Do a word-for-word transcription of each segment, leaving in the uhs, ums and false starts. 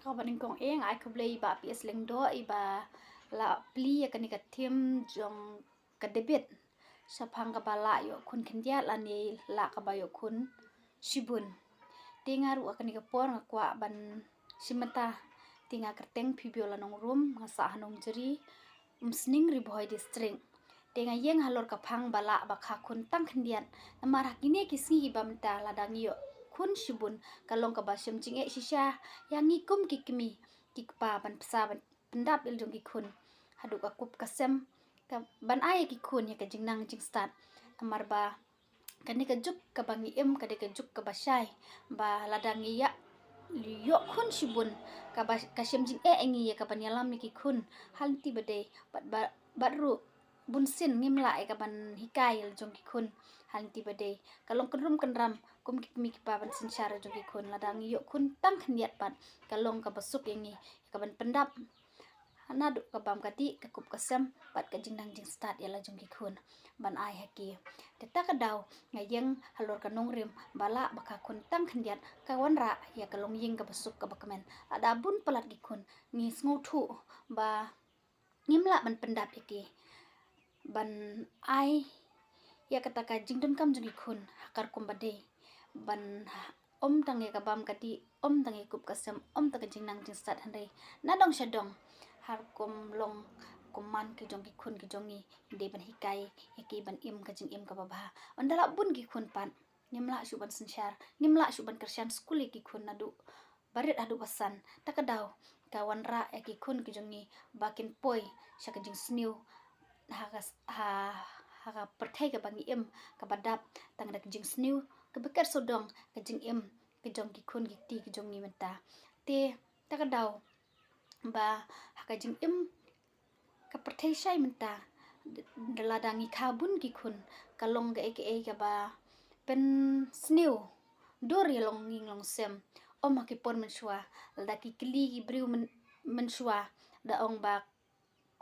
Ka ba nyngkong eh nga ai khublei i Bah P S Lyngdoh i ba la plie ïa kane ka theme jong ka debate shaphang kaba lah ïoh khun khyndiat lane lah kaba ïoh khun shibun. Te nga ruh ha kane ka por nga kwah ban shim bynta. Te nga kyrteng Phoebe Lanongrum, nga sah ha Nongjri, Umsning, Ri Bhoi District. Te nga ïeng halor ka phang ba lah ba kha khun tang khyndiat. Namar ha kine ki sngi kiba mynta lada ngi ïoh khun shibun ka long kaba shem jingeh shisha ïa ngi kum ki kmie ki kpa ban bsa ban pyndap ïa la jong ki khun haduh ka kup ka sem, ka ban ai ïa ki khun ïa ka jingnang jingstad. Namar ba kane ka juk kaba ngi im ka dei ka juk kaba shai, ba lada ngi ïa ïoh khun shibun kaba ka shem jingeh ïa ngi ïa ka ban ïalam ïa ki khun ha lynti ba dei, bad ba, bad ruh bunsien ngim lah ïa ka ban hikai ïa la jong ki khun ha lynti ba dei. Ka long kynrum kynram kum ki kmie ki kpa ban synshar ïa la jong ki khun. Lada ngi ïoh khun tang khyndiat pat ka long kaba suk ïa ngi ïa ka ban pyndap naduh ka bam ka dih, ka kup ka sem bad ka jingnang jingstad ïa la jong ki khun ban ai ha ki. Te ta ka daw nga ïeng halor ka nongrim ba lah ba kha khun tang khyndiat ka wanrah ïa ka longïing kaba suk kaba kmen. Lada bun palat ki khun ngi sngewthuh ba ngim lah ban pyndap ïa ki ban ai ïa kata ka jingdonkam jong ki khun ha ka rukom ba dei, ban ym tang ïa ka bam ka dih, ym tang ïa kup ka sem, ym tang ka jingnang jingstad, hynrei na dong sha dong ha rukom long kum man ki jong ki khun ki jong ngi, dei ban hikai ïa ki ban im ka jingim kaba bha. Ynda lah bun ki khun pat ngim lah shuh ban synshar, ngim lah shuh ban kyrshan skul ïa ki khun naduh barit haduh basan. Ta ka daw ka wanrah ïa ki khun ki jong ngi ba kin poi sha ka jingsniew ha ka, ha, ha ka pyrthei kaba ngi im kaba dap tang da ka jingsniew kaba ker sawdong ka jingim ka jong ki khun ki kti ki jong ngi mynta. Te ta ka daw ba ha ka jingim ka pyrthei shai mynta, da lada ngi kha bun ki khun ka long kaei kaei kaba pynsniew dur ïa la longïing longsem. Ym ha ki por mynshuwa, lada ki kylli ki briew myn, mynshuwa da ong ba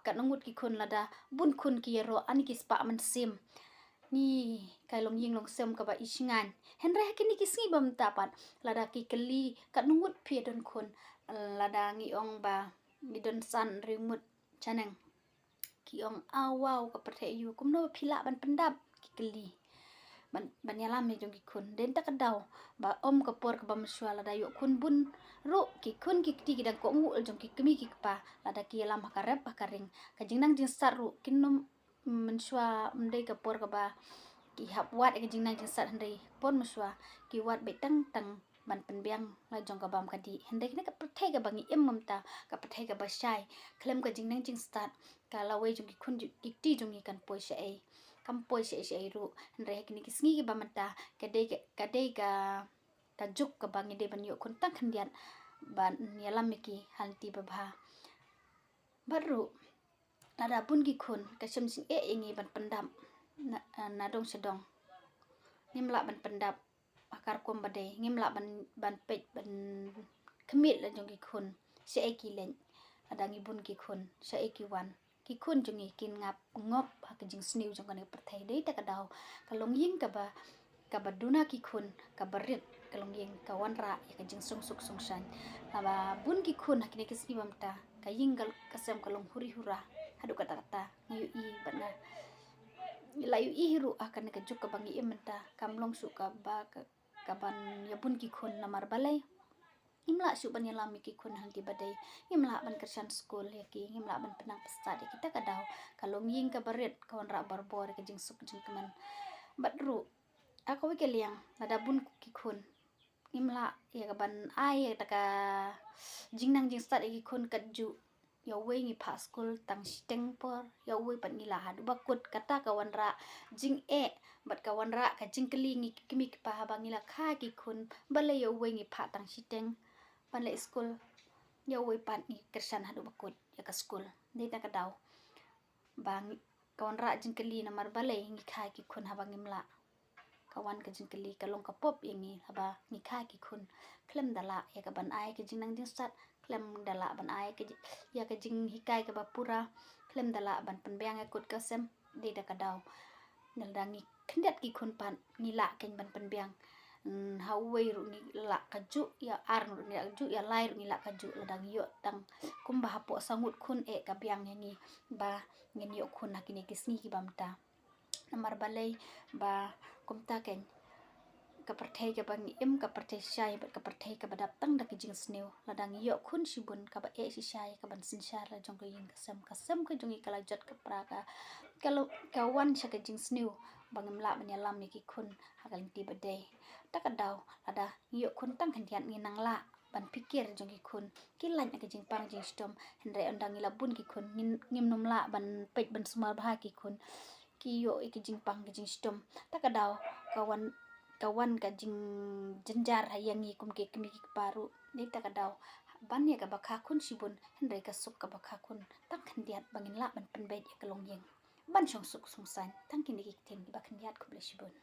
katno ngut ki khun, lada bun khun ki ïaroh ani ki spah mynsiem. Ni kai longïing longsem kaba i shngain. Hynrei ha kine ki sngi ba mynta pat lada ki kylli katno ngut phi ïa don khun, lada ngi ong ba ngi don san hynriew ngut shaneng, ki ong, "Aw, waw, ka pyrthei aïu, kumno ba phi lah ban pyndap?" ki kylli. Ban, ban ïalam ïa jong ki khun. Dei na ta ka daw ba ym ka por kaba mynshuwa lada ïoh khun bun ruh ki khun ki kti ki dang kohnguh la jong ki kmie ki kpa lada ki ïalam ha ka rep ha ka ring. Ka jingnang jingstad ruh kin ym mynshuwa, ym dei ka por kaba ki hap wad ïa ka jingnang jingstad, hynrei por mynshuwa ki wad beit tang tang ban pynbiang la jong ka bam ka dih. Hynrei kane ka pyrthei kaba ngi im mynta, ka pyrthei kaba shai, khlem ka jingnang jingstad ka lawei jong ki khun ki kti jong ngi kan poi shaei, kam poi shaei shaei ruh. Hynrei ha kine ki sngi kiba mynta ka dei ka, ka dei ka, ka juk kaba ngi dei ban ïoh khun tang khyndiat ban ïalam ïa ki ha lynti ba bha. Bad ruh lada bun ki khun ka shem jingeh ïa ngi ban pyndap na, na dong sha dong. Ngim lah ban pyndap ha ka rukom ba dei, ngim lah ban, ban peit ban khmih la jong ki khun shaei ki leit. Lada ngi bun ki khun shaei ki wan, ki khun jong ngi kin ngap ngop ha ka jingsniew jong kane ka pyrthei. Dei ta ka daw ka longïing kaba, kaba duna ki khun, kaba rit ka longïing, ka wanrah ïa ka jingsuk suk suk saiñ. Haba bun ki khun ha kine ki sngi ba mynta ka ïing ka, ka sem ka long huri hura haduh katta katta. Nga ïohi bad nga la ïohi hi ruh ha kane ka juk kaba ngi im mynta, kam long shuh kaba ka, kaban ïa bun ki khun. Namar balei? Ngim lah shuh ban ïalam ïa ki khun ha lynti ba dei, ngim lah ban kyrshan skul ïa ki, ngim lah ban pynang pynstad ïa ki. Ta ka daw ka longïing kaba rit ka wanrah barabor ïa ka jingsuk jingkmen. Bad ruh ha kawei ka liang lada bun ki khun ngim lah ïa ka ban ai ïa kata ka jingnang jingstad ïa ki khun katjuh. Ïa uwei ngi phah skul tang shiteng por, ïa uwei pat ngi lah haduh ba kut. Kata ka wanrah jingeh bad ka wanrah ka jingkylli ngi ki kmie ki kpa haba ngi la kha ki khun, balei ïa uwei ngi phah tang shiteng ban leit skul, ïa uwei pat ngi kyrshan haduh ba kut ïa ka skul. Dei ta ka daw ba ngi, ka wanrah jingkylli namar balei ngi kha ki khun haba ngim lah. Ka wan ka jingkylli, ka long ka pop ïa ngi haba ngi kha ki khun khlem da lah ïa ka ban ai ka jingnang jingstad, khlem da lah ban ai ka ji-, ïa ka jinghikai kaba pura, khlem da lah ban pynbiang ïa kut ka sem. Dei ta ka daw lada ngi khyndiat ki khun pat ngi lah kein ban pynbiang Ha uwei ruh ngi lah kajuh, ïa ar ruh ngi lah kajuh, ïa lai ruh ngi lah kajuh, lada ngi ïoh tang kumba hapoh saw ngut khun eh ka biang ïa ngi ba ngin ïoh khun ha kine ki sngi kiba mynta. Namar balei? Ba kumta keiñ ka pyrthei kaba ngi im, ka pyrthei shai bad ka pyrthei kaba dap tang da ki jingsniew. Lada ngi ïoh khun shibun, kaba eh shishai, kaban synshar la jong ka ïing ka sem, ka sem ka jong ngi ka la jot ka pra, ka, ka lo, ka wan sha ka jingsniew ba ngim lah ban ïalam ïa ki khun ha ka lynti ba dei. Ta ka daw lada ngi ïoh khun tang khyndiat ngi nang lah ban pyrkhat jong ki khun. Ki lait na ka jingpang jingshitom, hynrei ynda ngi la bun ki khun ngin, ngim nym lah ban peit ban sumar bha ki khun. Ki ïoh ïa ki jingpang ki jingshitom. Ta ka daw ka wan, ka wan ka jingjynjar ha ïa ngi kum ki kmie ki kpa ruh. Dei ta ka daw ban ïa kaba kha khun shibun, hynrei ka suk kaba kha khun tang khyndiat ba ngin lah ban pynbeit ïa ka longïing. Ban shong suk shong saiñ. Tang kine ki ktien kiba khyndiat, khublei shibun.